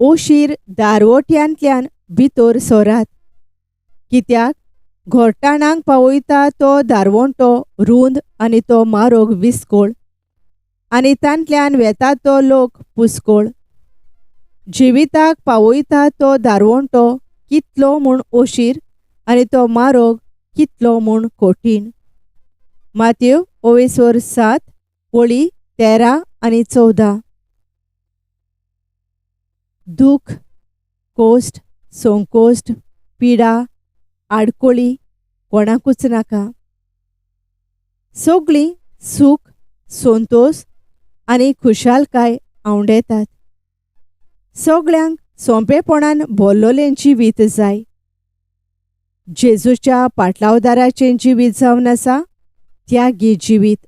ओशीर दारवोट्यांतल्यान भितर सरात, कित्याक घोरटाणाक पावयता तो दारवंटो रूंद आनी तो मारोग विस्कोळ आनी तांतल्यान वेता तो लोक पुस्कोळ. जिविताक पावयता तो दारवंटो कितलो म्हूण ओशीर आनी तो मारोग कितलो म्हूण कठीण. मातेव ओवेसोर 7 वळी 13 आनी 14. दुःख, कोश्ट, संकोश्ट, पिडा, आडकोळी कोणाकूच नाका. सगळीं सूख, संतोश आनी खुशालकाय आंवडेतात. सगळ्यांक सोंपेपणान भरलोलें जिवीत जाय. जेजूच्या पाटलावदाराचें जिवीत जावन आसा त्यागी जिवीत.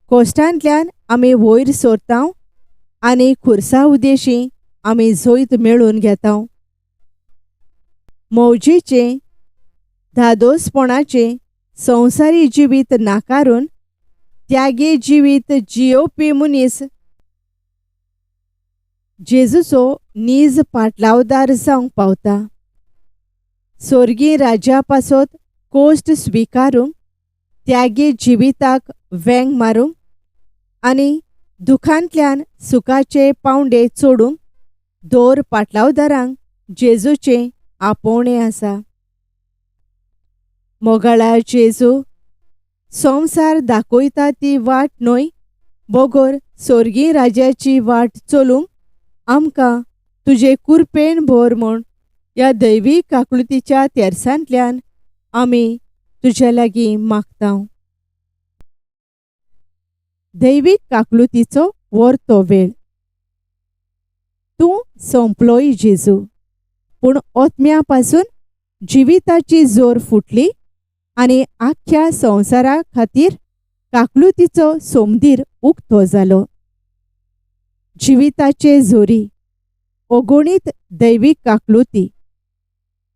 कोश्टांतल्यान आमी वयर सरता आनी खुर्सा उदेशी आमी जैत मेळोवन घेता. मौजेचें, धादोसपणाचें संवसारी जिवीत नाकारून त्यागी जिवीत जियोवपी मनीस जेजूचो नीज पाटलावदार जावंक पावता. सोर्गी राज्या पासत कोश्ट स्विकारूंक, त्यागी जिविताक वेंग मारूंक आनी दुखांतल्यान सुखाचे पावंडे चडूंक दर पाटलावदारांक जेजूचें आपोवणें आसा. मोगाळा जेजू, संवसार दाखयता ती वाट न्हय बगर सोर्गी राज्याची वाट चलूंक आमकां तुजे कुरपेन भर म्हूण ह्या दैवी काकळुतीच्या तेरसांतल्यान आमी तुज्या लागीं मागता. दैवीक काकलुतीचो वर्तो वेळ. तूं सोंपलोय जेजू, पूण ओतम्या पासून जिविताची जोर फुटली आनी आख्ख्या संवसारा खातीर काकलुतीचो सोमदीर उक्तो जालो. जिविताचे जोरी अगणीत दैवीक काकलुती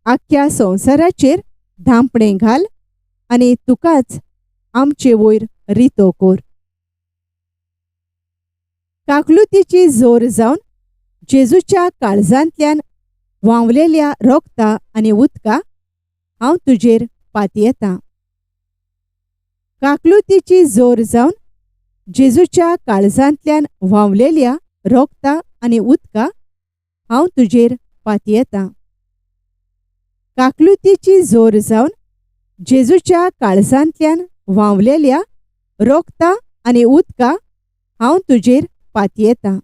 आख्ख्या संवसाराचेर धांपणें घाल आनी तुकाच आमचे वयर रितो कोर. काकलुतीची जोर जावन जेजूच्या काळजांतल्यान व्हांवलेल्या रोगता आनी उदका हांव तुजेर पातयेतां. काकलुतीची जोर जावन जेजूच्या काळजांतल्यान व्हांवलेल्या रोगता आनी उदका हांव तुजेर पातयेतां. काकलुतीची जोर जावन जेजूच्या काळजांतल्यान व्हांवलेल्या रोगता आनी उदका हांव तुजेर पातयेतां.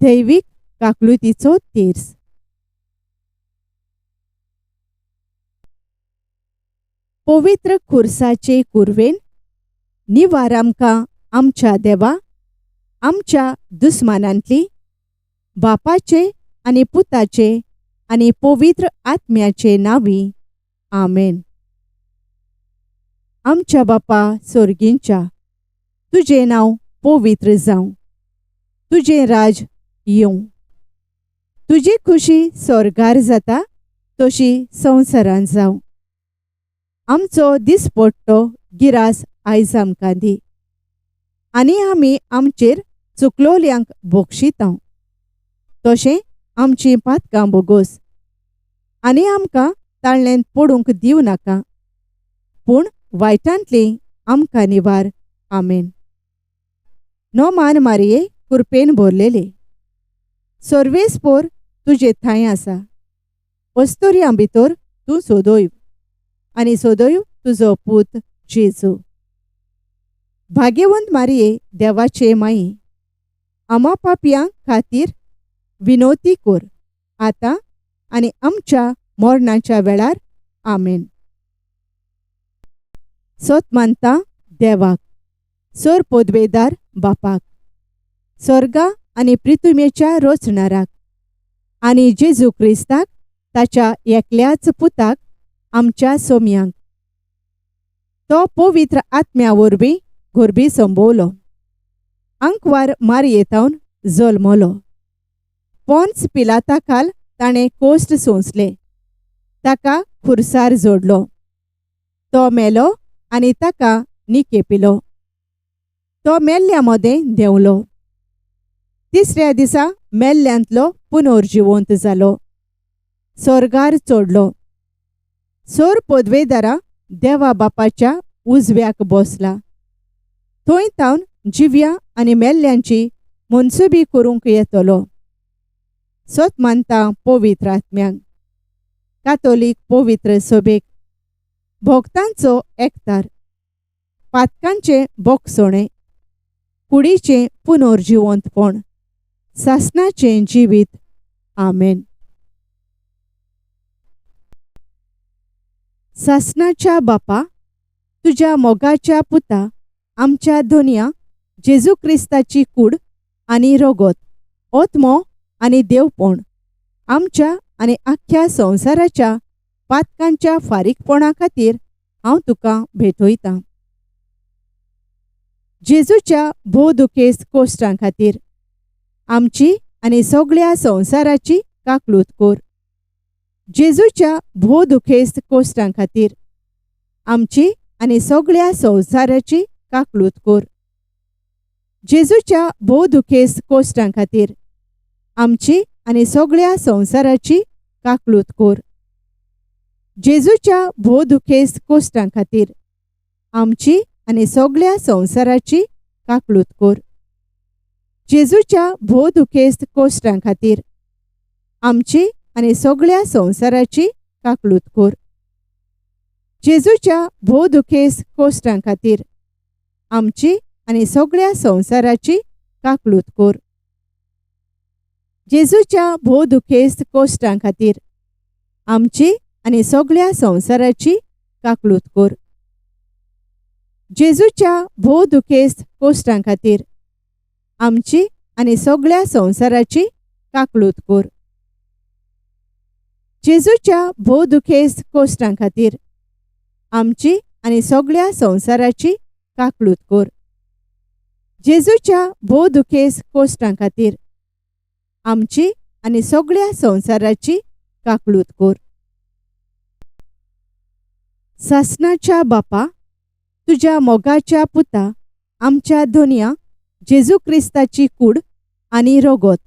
दैवीक काकलुतीचो तेर्स. पवित्र खुर्साचे कुरवेन निवार आमकां आमच्या देवा, आमच्या दुस्मानांतली, बापाचे आनी पुताचे आनी पवित्र आत्म्याचे नांवी. आमेन. आमच्या बापा सोर्गींच्या, तुजें नांव पवित्र जावं, तुजें राज येवं, तुजी खुशी स्वर्गार जाता तशी संवसारांत जावं. आमचो दिसपट्टो गिरास आयज आमकां दी आनी आमी आमचेर चुकलोल्यांक बोगशिता, तशें आमचीं पातकां बोगोस आनी आमकां ताळ्ळेंत पडूंक दिवं नाका, पूण वायटांतली आमकां निवार. आमेन. नोमान मारये कुरपेन भरलेले, सर्वेस्पोर तुजे थांय आसा, अस्तुऱ्यां भितर तूं सोदोय आनी सोदोय तुजो पूत जेजू. भाग्यवंत मारये देवाचे माई, आमा पापयां खातीर विनोती कोर आतां आनी आमच्या मरणाच्या वेळार. आमेन. सत मानता देवाक, सर पदवेदार बापाक, स्वर्गा आनी पृथ्वीच्या रचणाराक आनी जेजू क्रिस्ताक ताच्या एकल्याच पुताक आमच्या सोम्यांक, तो पवित्र आत्म्या वरवीं गोरबी संभवलो, आंकवार मारयेतावन जल्मलो, पोन्स पिलाता खाल ताणें कोश्ट सोंसले, ताका खुर्सार जोडलो, तो मेलो आनी ताका निकेपिलो, तो मेल्ल्या मदें देंवलो. तिसऱ्या दिसा मेल्ल्यांतलो पुनर्जिवंत जालो. स्वर्गार चडलो. सोर पदवेदारा देवा बापाच्या उजव्याक बसला. थंय तावन जिव्या आनी मेल्ल्यांची मनसुबी करूंक येतलो. सत मानता पवित्र आत्म्यांक, कातोलीक पवित्र सभेक, भक्तांचो एकतार, पातकांचें बोगसणें, कुडीचें पुनर्जिवंतपण, सासणाचें जिवीत. आमेन. सासणाच्या बापा, तुज्या मोगाच्या पुता आमच्या धनया जेजू क्रिस्ताची कूड आनी रगत, आत्मो आनी देवपण आमच्या आनी आख्ख्या संवसाराच्या पातकांच्या फारीकपणा खातीर हांव तुका भेटयतां. जेजूच्या भोव दुखेस्त कोश्टां खातीर आमची आनी सगळ्या संवसाराची काकलूत कर. जेजूच्या भोव दुखेस्त कोश्टां खातीर आमची आनी सगळ्या संवसाराची काकलूत कर. जेजूच्या भोव दुखेस्त कोश्टां खातीर आमची आनी सगळ्या संवसाराची काकलूत कर. जेजूच्या भोव दुखेस्त कोश्टां खातीर आमची आनी सगळ्या संवसाराची काकलूत कर. जेजूच्या भोव दुखेस्त कोश्टां खातीर आमची आनी सगळ्या संवसाराची काकलूत कर. जेजूच्या भोव दुखेस्त कोश्टां खातीर आमची आनी सगळ्या संवसाराची काकलूत कर. जेजूच्या भोव दुखेस्त कोश्टां खातीर आमची आनी सगळ्या संवसाराची काकलूत कर. जेजूच्या भोव दुखेस्त कोश्टां खातीर आमची आनी सगळ्या संवसाराची काकलूत कर. जेजूच्या भोव दुखेस्त कोश्टां खातीर आमची आनी सगळ्या संवसाराची काकलूत कर. जेजूच्या भोव दुखेस्त कोश्टां खातीर आमची आनी सगळ्या संवसाराची काकलूत कर. सासणाच्या बापा, तुज्या मोगाच्या पुता आमच्या धनया जेजू क्रिस्ताची कूड आनी रगत,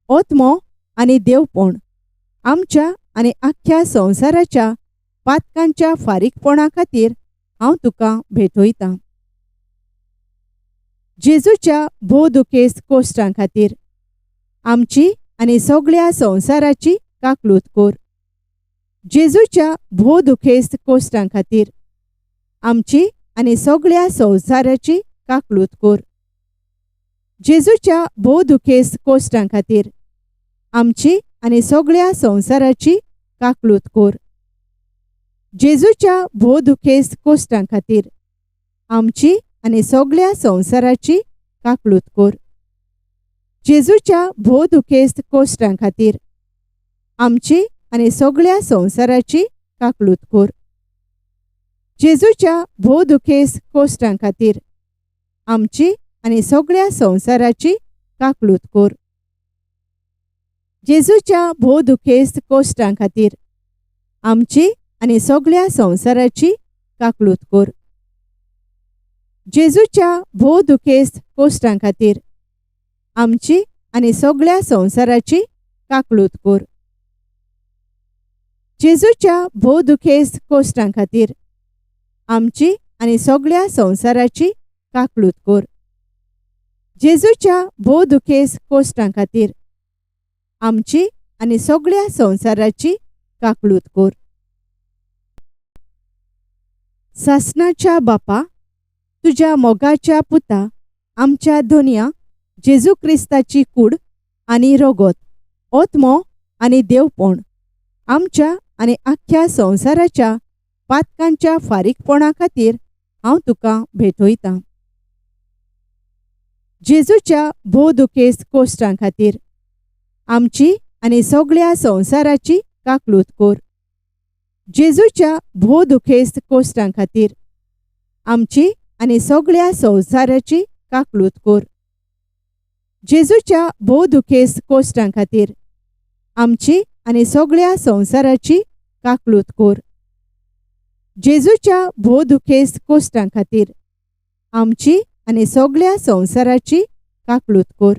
आत्मो आनी देवपण आमच्या आनी आख्ख्या संवसाराच्या पातकांच्या फारीकपणा खातीर हांव तुका भेटयतां. जेजूच्या भोव दुखेस्त कोश्टां खातीर आमची आनी सगळ्या संवसाराची काकलूत कर. जेजूच्या भोव दुखेस्त कोश्टां खातीर आमची आनी सगळ्या संवसाराची काकलूत कर. जेजूच्या भोव दुखेस्त कोश्टां खातीर आमची आनी सगळ्या संवसाराची काकलूत कर. जेजूच्या भोव दुखेस्त कोश्टां खातीर आमची आनी सगळ्या संवसाराची काकलूत कर. जेजूच्या भोव दुखेस्त कोश्टां खातीर आमची आनी सगळ्या संवसाराची काकलूत कर. जेजूच्या भोव दुखेस्त कोश्टां खातीर आमची आनी सगळ्या संवसाराची काकलूत कर. जेजूच्या भोव दुखेस्त कोश्टां खातीर आमची आनी सगळ्या संवसाराची काकलूत कर. जेजूच्या भोव दुखेस्त कोश्टां खातीर आमची आनी सगळ्या संवसाराची काकलूत कर. जेजूच्या भोव दुखेस्त कोश्टां खातीर आमची आनी सगळ्या संवसाराची काकलूत कर. जेजूच्या भोव दुखेस्त कोश्टां खातीर आमची आनी सगळ्या संवसाराची काकलूत कर. सासणाच्या बापा, तुज्या मोगाच्या पुता आमच्या धनया जेजू क्रिस्ताची कूड आनी रगत, आत्मो आनी देवपण आमच्या आनी आख्ख्या संवसाराच्या पातकांच्या फारीकपणा खातीर हांव तुका भेटयतां. जेजूच्या भोव दुखेस्त कोश्टां खातीर आमची आनी सगळ्या संवसाराची काकलूत कर. जेजूच्या भोव दुखेस्त कोश्टां खातीर आमची आनी सगळ्या संवसाराची काकलूत कर. जेजूच्या भोव दुखेस्त कोश्टां खातीर आमची आनी सगळ्या संवसाराची काकलूत कर. जेजूच्या भोव दुखेस्त कोश्टां खातीर आमची आनी सगळ्या संवसाराची काकळूत कर.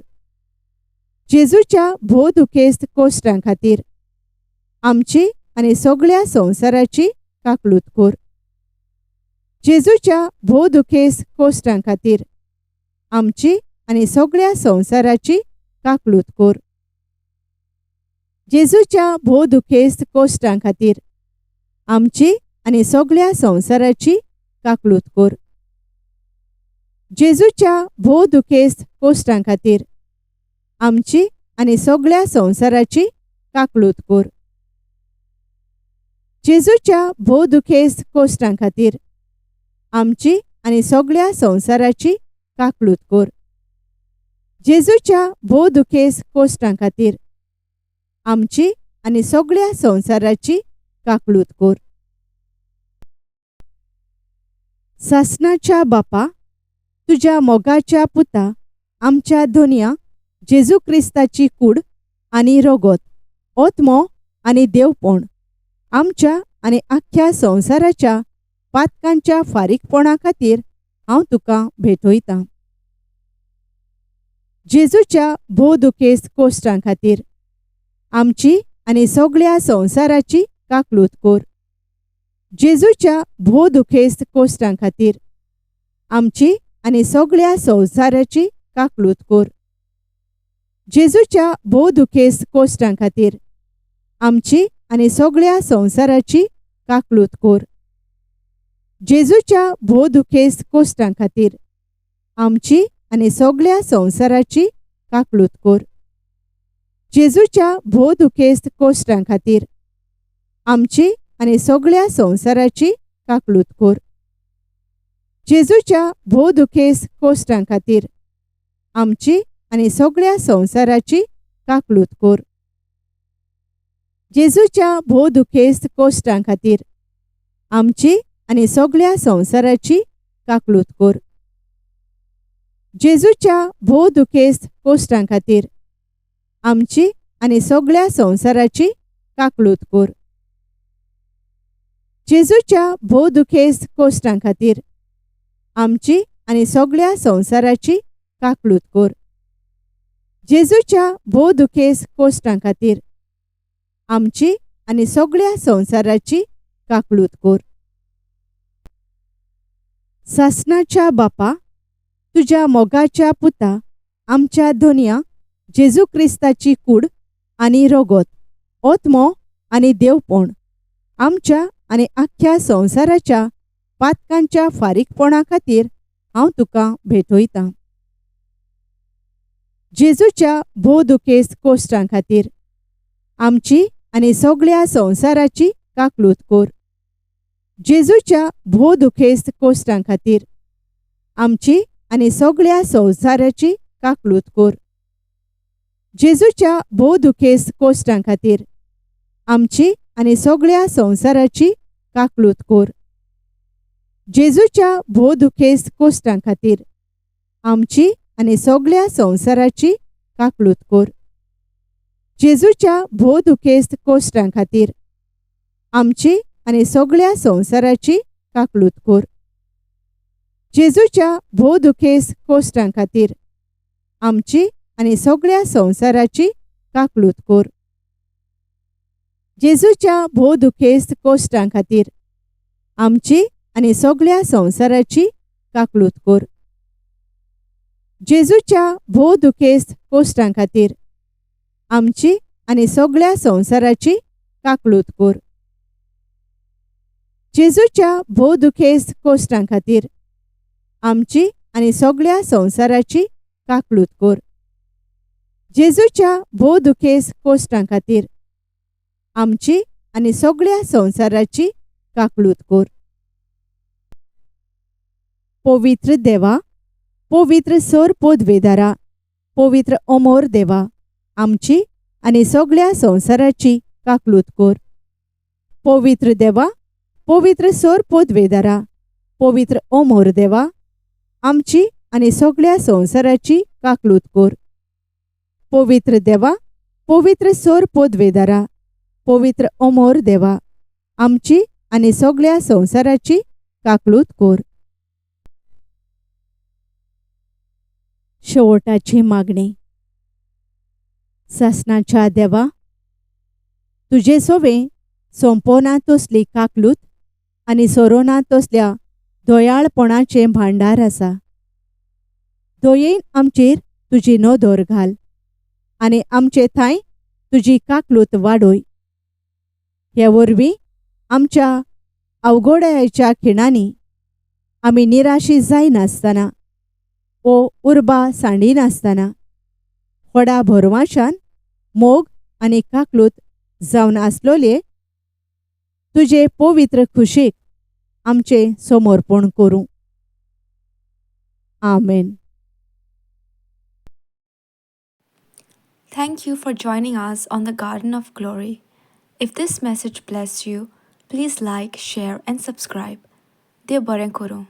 जेजूच्या भोव दुखेस्त कोश्टां खातीर आमची आनी सगळ्या संवसाराची काकळूत कर. जेजूच्या भोव दुखेस्त कोश्टां खातीर आमची आनी सगळ्या संवसाराची काकळूत कर. जेजूच्या भोव दुखेस्त कोश्टां खातीर आमची आनी सगळ्या संवसाराची काकळूत कर. जेजूच्या भोव दुखेस्त कोश्टां खातीर आमची आनी सगळ्या संवसाराची काकळूत कर. जेजूच्या भोव दुखेस्त कोश्टां खातीर आमची आनी सगळ्या संवसाराची काकळूत कर. जेजूच्या भोव दुखेस्त कोश्टां खातीर आमची आनी सगळ्या संवसाराची काकळूत कर. सासणाच्या बापा, तुज्या मोगाच्या पुता आमच्या धोनया जेजू क्रिस्ताची कूड आनी रगत, आत्मो आनी देवपण आमच्या आनी आख्ख्या संवसाराच्या पातकांच्या फारीकपणा खातीर हांव तुका भेटयतां. जेजूच्या भोव दुखेस्त कोश्टां खातीर आमची आनी सगळ्या संवसाराची काकळूत कर. जेजूच्या भोव दुखेस्त कोश्टां खातीर आमची आनी सगळ्या संवसाराची काकळूत कर. जेजूच्या भोव दुखेस्त कोश्टां खातीर आमची आनी सगळ्या संवसाराची काकळूत कर. जेजूच्या भोव दुखेस्त कोश्टां खातीर आमची आनी सगळ्या संवसाराची काकळूत कर. जेजूच्या भोव दुखेस्त कोश्टां खातीर आमची आनी सगळ्या संवसाराची काकळूत कर. जेजूच्या भोव दुखेस्त कोश्टां खातीर आमची आनी सगळ्या संवसाराची काकळूत कर. जेजूच्या भोव दुखेस्त कोश्टां खातीर आमची आनी सगळ्या संवसाराची काकळूत कर. जेजूच्या भोव दुखेस्त कोश्टां खातीर आमची आनी सगळ्या संवसाराची काकळूत कर. जेजूच्या भोव दुखेस्त कोश्टां खातीर आमची आनी सगळ्या संवसाराची काकळूत कर. जेजूच्या भोव दुखेस्त कोश्टां खातीर आमची आनी सगळ्या संवसाराची काकळूत कर. सासणाच्या बापा, तुज्या मोगाच्या पुता आमच्या धोनया जेजू क्रिस्ताची कूड आनी रगत, आत्मो आनी देवपण आमच्या आनी आख्ख्या संवसाराच्या पातकांच्या फारीकपणा खातीर हांव तुका भेटयतां. जेजूच्या भोव दुखेस्त कोश्टां खातीर आमची आनी सगळ्या संवसाराची काकळूत कर. जेजूच्या भोव दुखेस्त कोश्टां खातीर आमची आनी सगळ्या संवसाराची काकळूत कर. जेजूच्या भोव दुखेस्त कोश्टां खातीर आमची आनी सगळ्या संवसाराची काकळूत कर. जेजूच्या भोव दुखेस्त कोश्टां खातीर आमची आनी सगळ्या संवसाराची काकळूत कर. जेजूच्या भोव दुखेस्त कोश्टां खातीर आमची आनी सगळ्या संवसाराची काकळूत कर. जेजूच्या भोव दुखेस्त कोश्टां खातीर आमची आनी सगळ्या संवसाराची काकळूत कर. जेजूच्या भोव दुखेस्त कोश्टां खातीर आमची आनी सगळ्या संवसाराची काकळूत कर. जेजूच्या भोव दुखेस्त कोश्टां खातीर आमची आनी सगळ्या संवसाराची काकळूत कर. जेजूच्या भोव दुखेस्त कोश्टां खातीर आमची आनी सगळ्या संवसाराची काकळूत कर. जेजूच्या भोव दुखेस्त कोश्टां खातीर आमची आनी सगळ्या संवसाराची काकळूत कर. पवित्र देवा, पवित्र सर पदवेदारा, पवित्र अमर देवा, आमची आनी सगळ्या संवसाराची काकळूत कर. पवित्र देवा, पवित्र सर पदवेदारा, पवित्र अमर देवा, आमची आनी सगळ्या संवसाराची काकळूत कर. पवित्र देवा, पवित्र सर पदवेदारा, पवित्र अमर देवा, आमची आनी सगळ्या संवसाराची काकळूत कर. शेवटाची मागणी. सासणाच्या देवा, तुजे सोवे सोंपोना तसली काकलूत आनी सोरोना तसल्या दयाळपणाचें भांडार आसा. दयेन आमचेर तुजी नदर घाल आनी आमचे थांय तुजी काकलूत वाडय. हे वरवीं आमच्या अवघडायेच्या खिणांनी आमी निराशी जायनासतना वो उर्बा सांडिनासतना व्हडा भरवाशान मोग आनी काकलूत जावन आसलोले तुजे पवित्र खुशीक आमचें समर्पण करूं. आमेन. Thank you for joining us on the Garden of Glory. If this message blessed you, please like, share, and subscribe. देव बरें करूं.